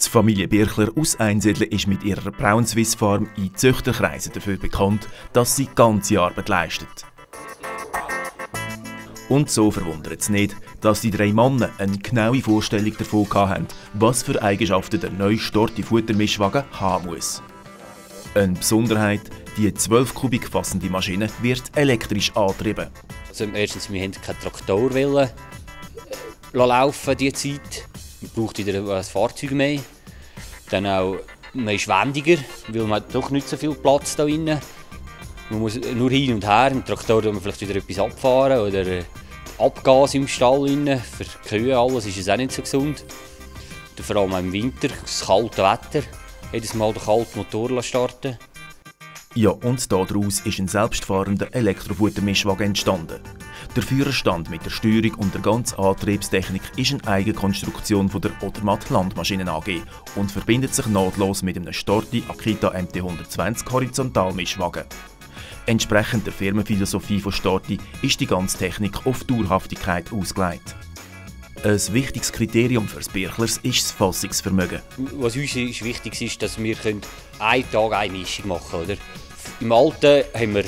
Die Familie Birchler aus Einsiedeln ist mit ihrer Braun-Swiss Farm in Züchterkreisen dafür bekannt, dass sie ganze Arbeit leistet. Und so verwundert es nicht, dass die drei Männer eine genaue Vorstellung davon hatten, was für Eigenschaften der neue Storti-Futtermischwagen haben muss. Eine Besonderheit: die 12 Kubik fassende Maschine wird elektrisch angetrieben. Also erstens, wir wollten keinen Traktor laufen diese Zeit. Man braucht wieder ein Fahrzeug mehr. Dann auch, man ist wendiger, weil man hat doch nicht so viel Platz da drin. Man muss nur hin und her. Im Traktor kann man vielleicht wieder etwas abfahren oder Abgas im Stall rein. Für die Kühe alles ist es auch nicht so gesund. Und vor allem im Winter, das kalte Wetter, jedes Mal den kalten Motor starten. Ja, und daraus ist ein selbstfahrender Elektrofuttermischwagen entstanden. Der Führerstand mit der Steuerung und der ganzen Antriebstechnik ist eine Eigenkonstruktion von der Odermatt Landmaschinen AG und verbindet sich nahtlos mit einem Storti Akita MT120 Horizontalmischwagen. Entsprechend der Firmenphilosophie von Storti ist die ganze Technik auf Dauerhaftigkeit ausgelegt. Ein wichtiges Kriterium für das Birchlers ist das Fassungsvermögen. Was uns wichtig ist, dass wir einen Tag eine Mischung machen können. Im Alten haben wir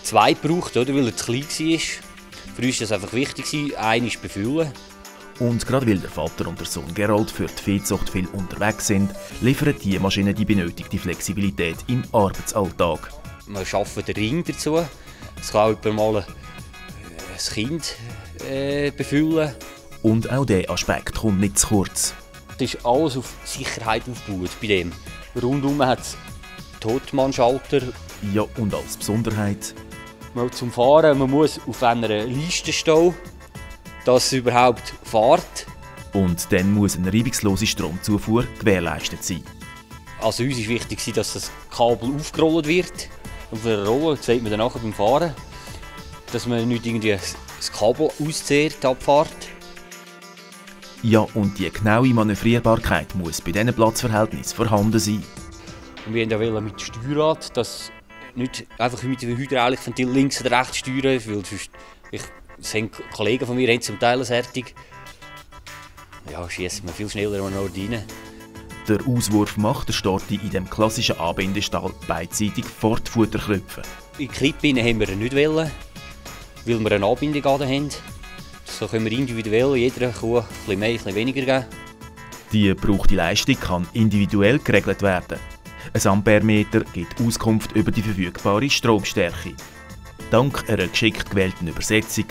2 gebraucht, oder, weil er zu klein war. Für uns war es einfach wichtig, einen zu befüllen. Und gerade weil der Vater und der Sohn Gerald für die Viehzucht viel unterwegs sind, liefern diese Maschinen die benötigte Flexibilität im Arbeitsalltag. Wir schaffen den Ring dazu. Es kann jemand mal ein Kind befüllen. Und auch dieser Aspekt kommt nicht zu kurz. Es ist alles auf Sicherheit aufgebaut bei dem. Rundum hat es Totmannschalter. Ja, und als Besonderheit: Mal zum Fahren, man muss auf einer Liste stehen, dass es überhaupt fährt. Und dann muss eine reibungslose Stromzufuhr gewährleistet sein. Also uns war wichtig, dass das Kabel aufgerollt wird. Auf einer Rolle, das sieht man dann nachher beim Fahren. Dass man nicht irgendwie das Kabel auszehrt, die Abfahrt. Ja, und die genaue Manövrierbarkeit muss bei diesen Platzverhältnissen vorhanden sein. Und wir wollten ja mit dem Steuerrad, dass nicht einfach mit dem Hydraulikventil links oder rechts steuern, weil Kollegen von mir haben zum Teil fertig. Ja, schiessen wir viel schneller noch rein. Der Auswurf macht der Storti in dem klassischen Anbindestall beidseitig vor die Futterkröpfe. In die Krippe haben wir ihn nicht wollen, weil wir eine Anbindung haben. So können wir individuell jeder Kuh ein bisschen mehr, ein bisschen weniger geben. Die gebrauchte Leistung kann individuell geregelt werden. Ein Amperemeter gibt Auskunft über die verfügbare Stromstärke. Dank einer geschickt gewählten Übersetzung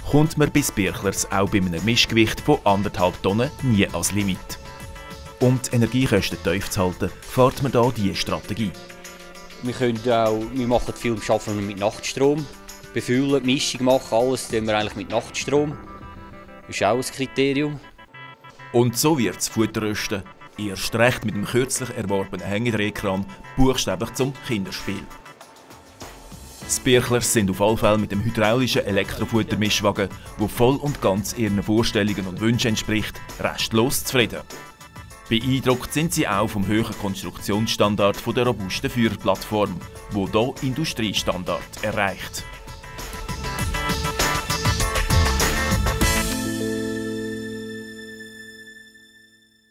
kommt man bis Birchlers auch bei einem Mischgewicht von 1,5 Tonnen nie ans Limit. Um die Energiekosten tief zu halten, fährt man hier diese Strategie. Wir machen viel Arbeiten mit Nachtstrom. Befüllen, die Mischung machen, alles tun wir eigentlich mit Nachtstrom. Das ist auch ein Kriterium. Und so wird das Futterrösten erst recht mit dem kürzlich erworbenen Hängedrehkran buchstäblich zum Kinderspiel. Die Birchlers sind auf alle Fälle mit dem hydraulischen Elektrofuttermischwagen, der voll und ganz ihren Vorstellungen und Wünschen entspricht, restlos zufrieden. Beeindruckt sind sie auch vom hohen Konstruktionsstandard der robusten Führerplattform, die hier Industriestandard erreicht.